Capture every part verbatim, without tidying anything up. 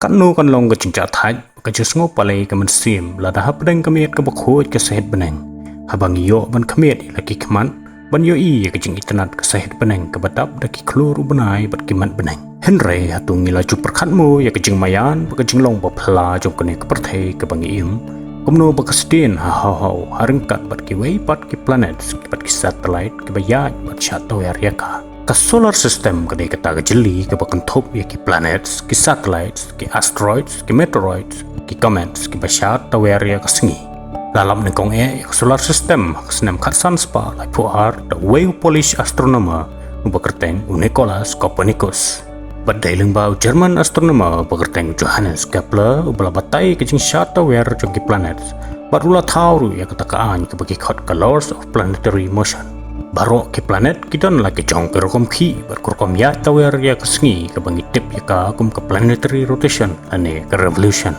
Katno kan long ka jingjahthait, ka jingsngewpalei ka mynsiem, lada hapdeng ka miet kaba khuid ka sahit bneng, haba ngi ïoh ban khmied ïa la ki khmat ban ïohi ïa ka jingitynnad ka sahit bneng kaba dap da ki khlur u bnai bad ki mat bneng. Hynrei hato ngi la ju pyrkhat mo ïa ka jingmaïan bad ka jinglong baphylla jong kane ka pyrthei kaba ngi im, kumno ba ka sdien ha haw haw ha ryngkat bad kiwei pat ki planets bad ki satellite kiba ïaid bad shad tawiar ïa ka. Ka solar system ka dei kata ka jylli kaba kynthup ïa ki planets, ki satellites, ki asteroids, ki meteoroids, ki comets kiba shad tawiar ïa ka sngi. La lap nyngkong eh ïa ka solar system ha ka snem khatsan spah laiphew ar da uwei u Polish astronomer uba kyrteng u Nicolas Copernicus. Bad dei lyngba u German astronomer uba kyrteng u Johannes Kepler uba la batai ka jingshad tawiar jong ki planets, bad u la thaw ruh ïa kata ka aiñ kaba ki khot ka laws of planetary motion. Baroh ki planet ki don la ki jong ki rukom khih bad ki rukom ïaid tawiar ïa ka sngi kaba ngi tip ïa ka kum ka planetary rotation lane ka revolution.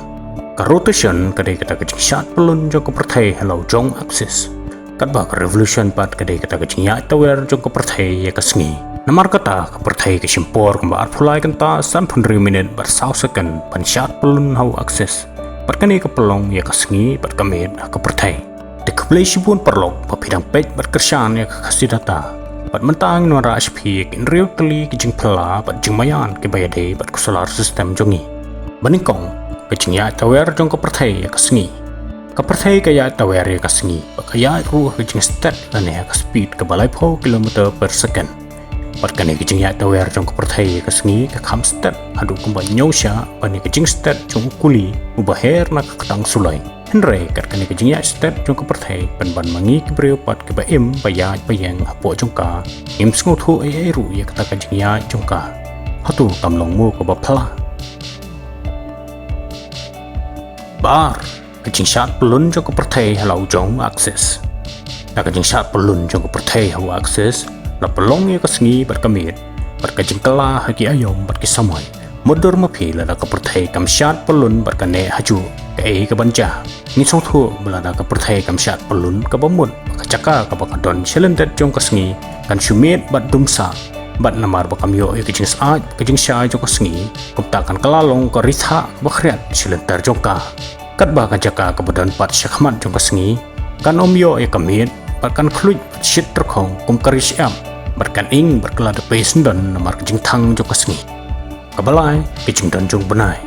Ka rotation ka dei kata ka jingshad pyllun jong ka pyrthei ha la u jong axis, katba ka revolution pat ka dei kata ka jingïaid tawiar jong ka pyrthei ïa ka sngi. Namar kata ka pyrthei ka shim por kumba arphew lai kynta sanphew hynriew minit bad saw second ban shad pyllun ha u axis, bad kane ka pynlong ïa ka sngi bad ka miet ha ka pyrthei. Te khublei shibun paralok ba phi dang peit bad kyrshan ïa ka Khasi Data. Bad mynta ngin wanrah sha phi ïa ki hynriew tylli ki jingphylla bad jingmaïan kiba ïadei bad ka solar system jong ngi. Ba nyngkong, ka jingïaid tawiar jong ka pyrthei ïa ka sngi. Ka pyrthei ka ïaid tawiar ïa ka sngi bad ka ïaid ruh ha ka jingsted lane ha ka speed kaba laiphew kilometer per second. Bad kane ka jingïaid tawiar jong ka pyrthei ïa ka sngi ka kham sted haduh kumba hynñiew shah ban ïa ka jingsted jong u kuli uba her na ka ktang suloi. Hynrei kat kane ka jingïaid sted jong ka pyrthei, pynban ma ngi ki briew pat kiba im ba ïaid ba ïeng hapoh jong ka, ngim sngewthuh ei ei ruh ïa kata ka jingïaid jong ka. Hato kam long mo kaba phylla? Ba ar, ka jingshad pyllun jong ka pyrthei ha la u jong axis. Da ka jingshad pyllun jong ka pyrthei ha u axis, la pynlong ïa ka sngi bad ka miet bad ka jingkylla ha ki aïom bad ki samoi. Mutdur ma phi lada ka pyrthei kam shad pyllun bad ka neh hajuh, kaei kaban jia? Ngi sngewthuh ba lada ka pyrthei kam shad pyllun, kaba mut ba ka jaka kaba ka don shalyndet jong ka sngi kan shu miet bad dum sah, bad namar ba kam ïoh ïa ka jingsyaid ka jingshai jong ka sngi, kumta kan kylla long ka ri thah kaba khriat shalynter jong ka. Katba ka jaka kaba don pat shakhmat jong ka sngi kan ym ïoh ïa ka miet, bad kan khluit bad shit tyrkhong kum ka ri shyiap, bad kan ing bad kylla da pei syndon namar ka jingthang jong ka sngi. Kaba lai, ka jingdon jong u bnai.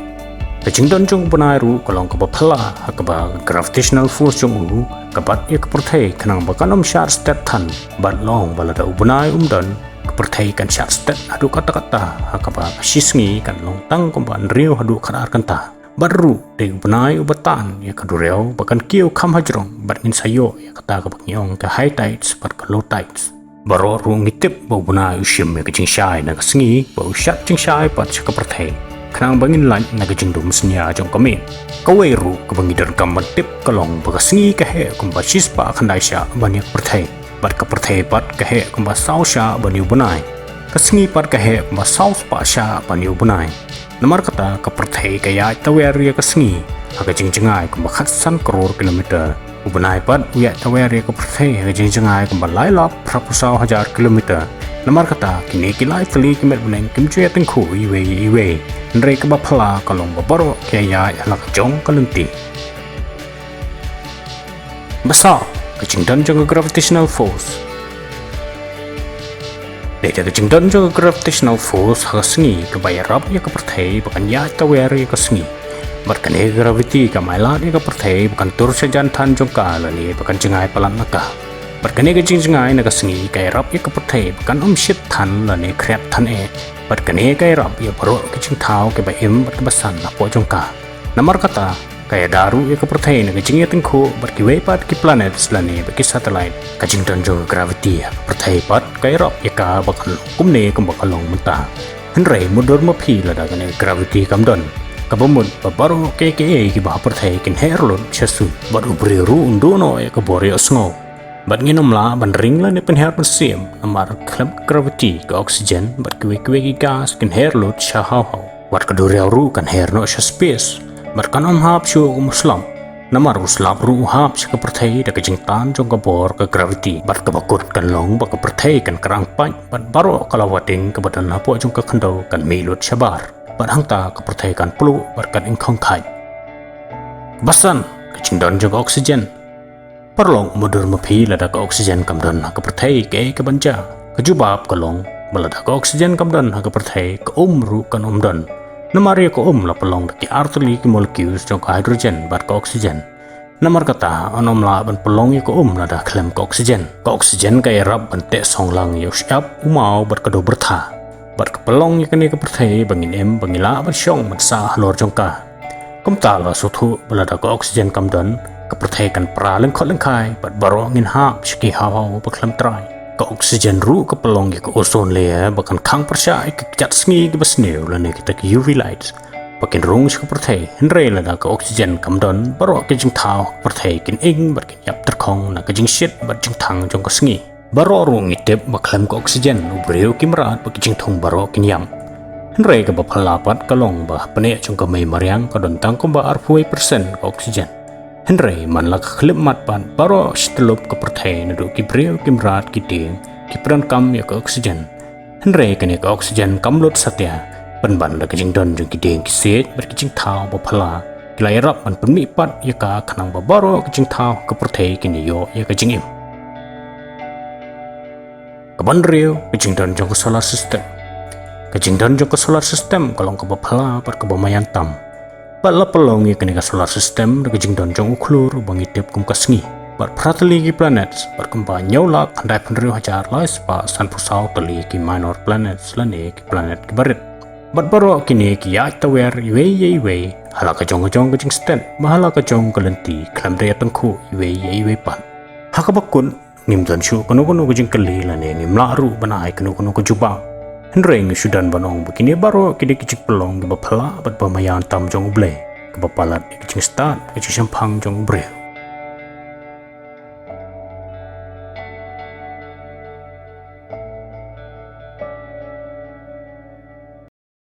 Ka jingdon jong u bnai ruh ka long kaba phylla ha kaba ka gravitational force jong u ka bat ïa ka pyrthei khnang ba kan ym shad sted than, bad long ba lada u bnai um don, ka pyrthei kan shad sted haduh katta katta, ha kaba ka shi sngi kan long tang kumba hynriew haduh khatar kynta. Bad ruh dei u bnai uba tan ïa ka duriaw ba kan kiew kham hajrong, bad ngin sa ïoh ïa kata kaba ngi ong ka high tides bad ka low tides. Baroh ruh ngi tip ba u bnai u shim ïa ka jingshai na ka sngi, ba u shad jingshai pat sha ka pyrthei, khnang ba ngin lait na ka jingdum synñia jong ka miet. Kawei ruh kaba ngi donkam ban tip ka long ba ka sngi ka heh kumba shispah khyndai shah ban ïa ka pyrthei, bad ka pyrthei pat ka heh kumba saw shah ban ïa u bnai. Ka sngi pat ka heh kumba saw spah shah ban ïa u bnai. Namar kata ka pyrthei ka ïaid tawiar ïa ka sngi ha ka jingjngai kumba khatsan klur kilometer. U bnai pat u ïaid tawiar ïa ka pyrthei ha ka jingjngai kumba lai lak phraphew saw hajar kilometer. Namar kata kine ki lai tylli ki met bneng kim ju ïatyngkhuh iwei ïa iwei. Hynrei kaba phylla ka long ba baroh ki ïaid ha la ka jong ka lynti. Ba saw, ka jingdon jong ka gravitational force. Dei da ka jingdon jong ka gravitational force ha ka sngi kaba ïarap ïa ka pyrthei ba kan ïaid tawiar ïa ka sngi. Bad kane ka gravity kam ailad ïa ka pyrthei ba kan tur sha jan than jong ka lane ba kan jngai palat na ka. Bad kane ka jingjngai na ka sngi ka ïarap ïa ka pyrthei ba kan ym shit than lane khriat than eh. Bad kane ka ïarap ïa baroh ki jingthaw kiba im bad kiba san hapoh jong ka. Namar kata, ka ïada ruh ïa ka pyrthei na ka jingïatyngkhuh bad kiwei pat ki planets lane bad ki satellite. Ka jingdon jong ka gravity ha ka pyrthei pat ka ïarap ïa ka ba kan long kumne kumba ka long mynta. Hynrei mutdur ma phi lada kane ka gravity kam don, kaba mut ba baroh kiei kiei kiba ha pyrthei kin her lut sha sud, bad u briew ruh un duh noh ïa ka bor ïohsngew. Bad ngin ym lah ban ring lane pynhiar mynsiem, namar khlem ka gravity ka oxygen bad kiwei kiwei ki gas kin her lut sha haw haw. Wat ka duriaw ruh kan her noh sha space, bad kan ym hap shuh kum u slap. Namar u slap ruh u hap sha ka pyrthei da ka jingtan jong ka bor ka gravity, bad kaba kut kan long ba ka pyrthei kan krang pait, bad baroh ka lava ding kaba don hapoh jong ka khyndew kan mih lut shabar. bad hangta ka pyrthei kan pluh bad kan ingkhong khaid. Ba san, ka jingdon jong ka oxygen. Paralok, mutdur ma phi, lada ka oxygen kam don ha ka pyrthei, kaei kaban jia? Ka jubab ka long ba lada ka oxygen kam don ha ka pyrthei, ka um ruh kan ym don. Namar ïa ka um la pynlong da ki artylli ki molecules jong ka hydrogen bad ka oxygen. Namar kata, yn ym lah ban pynlong ïa ka um lada khlem ka oxygen. Ka oxygen ka ïarap ban teh song lang ïa u shyiap, u maw bad ka dewbyrtha. Bad ka pynlong ïa kane ka pyrthei ba ngin im, ba ngi lah ban shong ban sah halor jong ka. Kumta la sngewthuh ba lada ka oxygen kam don, ka pyrthei kan pra lyngkhot lyngkhai bad baroh ngin hap sha ki haw haw ba khlem trai. Ka oxygen ruh ka pynlong ïa ka ozone layer ba kan khang pyrshah ïa ki kjat sngi kiba sniew lane kita ki U V lights ba kin rung sha ka pyrthei. Hynrei lada ka oxygen kam don, baroh ki jingthaw ha ka pyrthei kin ing bad kin ïap tyrkhong na ka jingshit bad jingthang jong ka sngi. Baroh ruh ngi tip ba khlem ka oxygen, u briew, ki mrad bad ki jingthung baroh kin ïap. Hynrei kaba phylla pat ka long ba ha pneh jong ka mei mariang ka don tang kumba arphew percent ka oxygen. Hynrei man la ka khyllipmat pat, baroh shi tyllup ka pyrthei, naduh ki briew, ki mrad, ki dieng, ki pyndonkam ïa ka oxygen. Hynrei kane ka oxygen kam lut satia, pynban da ka jingdon jong ki dieng, ki siej bad ki jingthaw ba phylla ki la ïarap ban pynmihpat ïa ka khnang ba baroh ki jingthaw ka pyrthei kin ïoh ïa ka jingim. Kaba hynriew, ka jingdon jong ka solar system. Ka jingdon jong ka solar system ka long kaba phylla bad kaba maïan tam. Bad la pynlong ïa kane ka solar system da ka jingdon jong u khlur uba ngi tip kum ka sngi, bad phra tylli ki planets, bad kumba hynñiew lak khyndai phew hynriew hajar lai spah sanphew saw tylli ki minor planets lane ki planet kiba rit. Bad baroh kine ki ïaid tawiar iwei ïa iwei ha la ka jong ka jong ka jingstet, bad ha la ka jong ka lynti, khlem da ïatyngkhuh iwei ïa iwei pat. Ha kaba kut, ngim don shuh kano kano ka jingkylli lane ngim lah ruh ban ai kano kano ka jubab. Hynrei ngi shu don ban ong ba kine baroh ki dei ki jingpynlong kiba phylla bad ba maïan tam jong U Blei, kaba palat ïa ka jingstad, ka jingshemphang jong u briew.